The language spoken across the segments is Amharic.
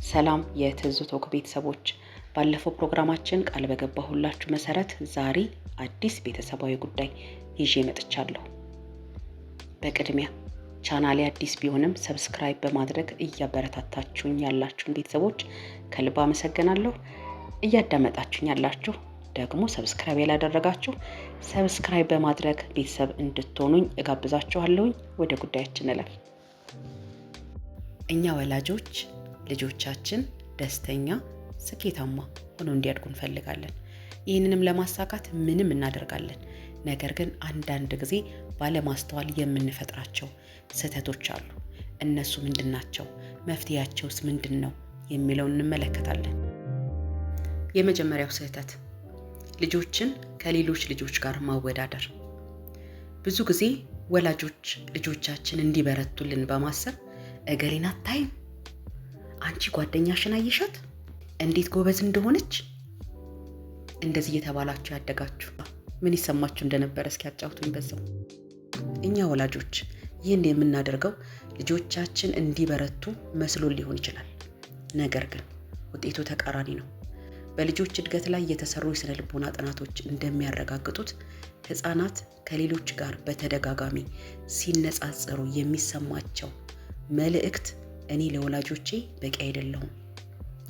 ሰላም የትዙ ቶክ ቤተሰቦች፣ ባለፈው ፕሮግራማችን ቃል በገባሁላችሁ መሰረት ዛሬ አዲስ ቤተሰባዊ ጉዳይ ይዤ መጥቻለሁ። በቅድሚያ ቻናሌ አዲስ ቢሆንም subscribe በማድረግ እያበረታታችሁኝ ያላችሁን ቤተሰቦች ከልብ አመሰግናለሁ። እያዳመጣችሁኝ ያላችሁ ደግሞ subscribe ያላደረጋችሁ subscribe በማድረግ ቤተሰብ እንድትሆኑኝ እጋብዛችኋለሁኝ። ወደ ጉዳያችን እለፍ። እኛ ወላጆች ልጆቻችን ደስተኛ፣ ስኬታማ ሆነው እንዲያድጉ እንፈልጋለን። ይህንንም ለማሳካት ምንም እናደርጋለን። ነገር ግን አንዳንድ ጊዜ ባለማስተዋል የምንፈጥራቸው ስህተቶች አሉ። እነሱ ምንድን ናቸው? መፍትሄያቸውስ ምንድን ነው? የሚለውን እንመለከታለን። የመጀመሪያው ስህተት ልጆችን ከሌሎች ልጆች ጋር ማወዳደር። ብዙ ጊዜ ወላጆች ልጆቻችን እንዲበረቱልን በማሰብ እገሌን አታይም፣ አንቺ ጓደኛሽን አየሻት እንዴት ጎበዝ እንደሆነች፣ እንደዚህ እየተባላችሁ ያደጋችሁ ምን ይሰማችሁ እንደነበረ እስኪ ያጫውቱኝ በዛው። እኛ ወላጆች ይህን የምናደርገው ልጆቻችን እንዲበረቱ መስሎን ሊሆን ይችላል። ነገር ግን ውጤቱ ተቃራኒ ነው። በልጆች እድገት ላይ የተሰሩ የስነ ልቦና ጥናቶች እንደሚያረጋግጡት ሕፃናት ከሌሎች ጋር በተደጋጋሚ ሲነጻጸሩ የሚሰማቸው መልእክት እኔ ለወላጆቼ በቂ አይደለሁም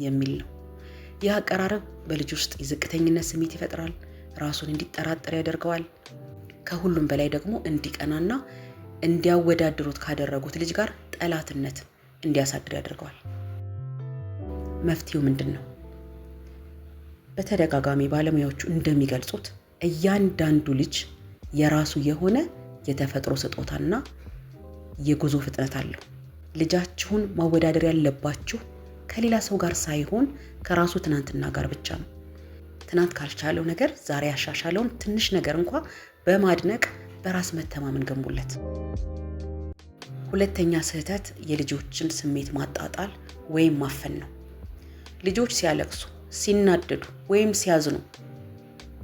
የሚል ነው። ይህ አቀራረብ በልጅ ውስጥ የዝቅተኝነት ስሜት ይፈጥራል፣ ራሱን እንዲጠራጠር ያደርገዋል። ከሁሉም በላይ ደግሞ እንዲቀናና እንዲያወዳድሩት ካደረጉት ልጅ ጋር ጠላትነት እንዲያሳድር ያደርገዋል። መፍትሄው ምንድን ነው? በተደጋጋሚ ባለሙያዎቹ እንደሚገልጹት እያንዳንዱ ልጅ የራሱ የሆነ የተፈጥሮ ስጦታና የጉዞ ፍጥነት አለው። ልጃችሁን ማወዳደር ያለባችሁ ከሌላ ሰው ጋር ሳይሆን ከራሱ ትናንትና ጋር ብቻ ነው። ትናንት ካልቻለው ነገር ዛሬ ያሻሻለውን ትንሽ ነገር እንኳ በማድነቅ በራስ መተማመን ገንቡለት። ሁለተኛ ስህተት የልጆችን ስሜት ማጣጣል ወይም ማፈን ነው። ልጆች ሲያለቅሱ፣ ሲናደዱ ወይም ሲያዝኑ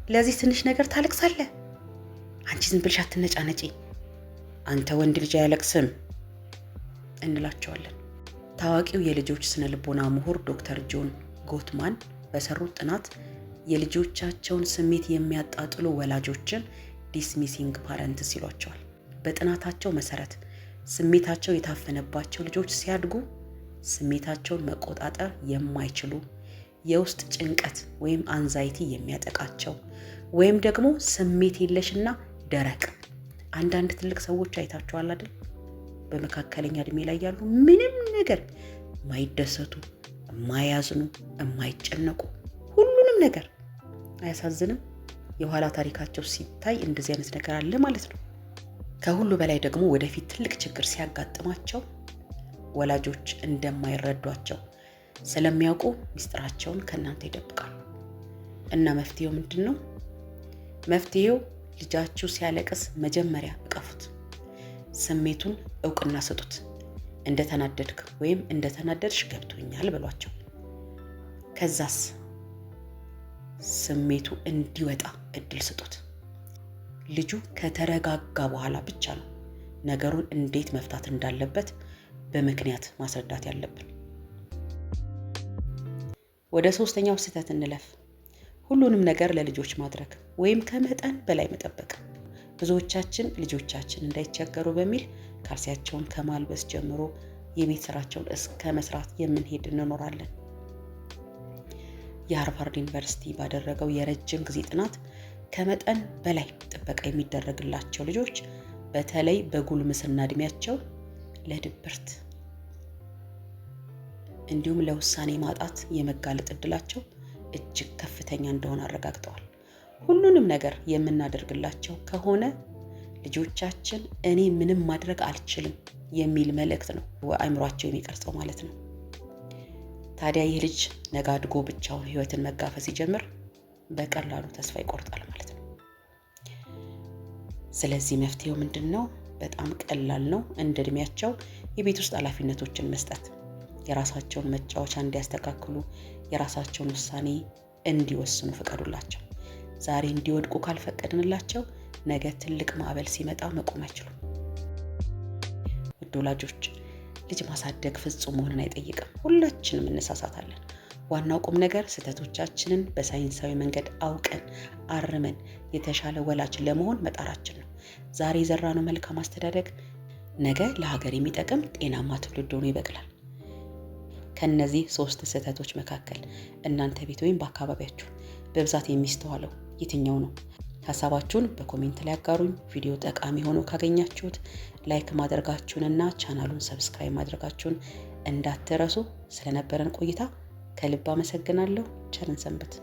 ለዚህ ትንሽ ነገር ታለቅሳለህ፣ አንቺ ዝም ብለሽ አትነጫነጪ፣ አንተ ወንድ ልጅ አያለቅስም እንላቸዋለን። ታዋቂው የልጆች ስነ ልቦና ምሁር ዶክተር ጆን ጎትማን በሰሩት ጥናት የልጆቻቸውን ስሜት የሚያጣጥሉ ወላጆችን dismissing parents ይሏቸዋል። በጥናታቸው መሰረት ስሜታቸው የታፈነባቸው ልጆች ሲያድጉ ስሜታቸውን መቆጣጠር የማይችሉ፣ የውስጥ ጭንቀት ወይም anxiety የሚያጠቃቸው ወይም ደግሞ ስሜት የለሽና ደረቅ። አንዳንድ ትልቅ ሰዎች አይታችኋል አይደል? በመካከለኛ እድሜ ላይ ያሉ ምንም ነገር የማይደሰቱ፣ የማያዝኑ፣ የማይጨነቁ ሁሉንም ነገር አያሳዝንም? የኋላ ታሪካቸው ሲታይ እንደዚህ አይነት ነገር አለ ማለት ነው። ከሁሉ በላይ ደግሞ ወደፊት ትልቅ ችግር ሲያጋጥማቸው ወላጆች እንደማይረዷቸው ስለሚያውቁ ሚስጥራቸውን ከእናንተ ይደብቃሉ። እና መፍትሄው ምንድን ነው? መፍትሄው ልጃችሁ ሲያለቅስ መጀመሪያ እቀፉት፣ ስሜቱን እውቅና ስጡት። እንደተናደድክ ወይም እንደተናደድሽ ገብቶኛል በሏቸው። ከዛስ ስሜቱ እንዲወጣ እድል ስጡት። ልጁ ከተረጋጋ በኋላ ብቻ ነው ነገሩን እንዴት መፍታት እንዳለበት በምክንያት ማስረዳት ያለብን። ወደ ሶስተኛው ስህተት እንለፍ። ሁሉንም ነገር ለልጆች ማድረግ ወይም ከመጠን በላይ መጠበቅ። ብዙዎቻችን ልጆቻችን እንዳይቸገሩ በሚል ካልሲያቸውን ከማልበስ ጀምሮ የቤት ስራቸውን እስከ መስራት የምንሄድ እንኖራለን። የሃርቫርድ ዩኒቨርሲቲ ባደረገው የረጅም ጊዜ ጥናት ከመጠን በላይ ጥበቃ የሚደረግላቸው ልጆች በተለይ በጉልምስና እድሜያቸው ለድብርት እንዲሁም ለውሳኔ ማጣት የመጋለጥ እድላቸው እጅግ ከፍተኛ እንደሆነ አረጋግጠዋል። ሁሉንም ነገር የምናደርግላቸው ከሆነ ልጆቻችን እኔ ምንም ማድረግ አልችልም የሚል መልእክት ነው አእምሯቸው የሚቀርጸው ማለት ነው። ታዲያ ይህ ልጅ ነገ አድጎ ብቻውን ሕይወትን መጋፈጥ ሲጀምር በቀላሉ ተስፋ ይቆርጣል ማለት ነው። ስለዚህ መፍትሄው ምንድን ነው? በጣም ቀላል ነው። እንደ እድሜያቸው የቤት ውስጥ ኃላፊነቶችን መስጠት፣ የራሳቸውን መጫወቻ እንዲያስተካክሉ፣ የራሳቸውን ውሳኔ እንዲወስኑ ፍቀዱላቸው። ዛሬ እንዲወድቁ ካልፈቀድንላቸው ነገ ትልቅ ማዕበል ሲመጣ መቆም አይችሉም። ውድ ወላጆች፣ ልጅ ማሳደግ ፍጹም መሆንን አይጠይቅም። ሁላችንም እንሳሳታለን። ዋናው ቁም ነገር ስህተቶቻችንን በሳይንሳዊ መንገድ አውቀን አርመን የተሻለ ወላጅ ለመሆን መጣራችን ነው። ዛሬ የዘራነው መልካም አስተዳደግ ነገ ለሀገር የሚጠቅም ጤናማ ትውልድ ሆኖ ይበቅላል። ከነዚህ ሶስት ስህተቶች መካከል እናንተ ቤት ወይም በአካባቢያችሁ በብዛት የሚስተዋለው የትኛው ነው? ሀሳባችሁን በ comment ላይ አጋሩኝ። ቪዲዮ ጠቃሚ ሆኖ ካገኛችሁት like ማድረጋችሁንና ቻናሉን subscribe ማድረጋችሁን እንዳትረሱ። ስለነበረን ቆይታ ከልብ አመሰግናለሁ። ቸርን ሰንብት።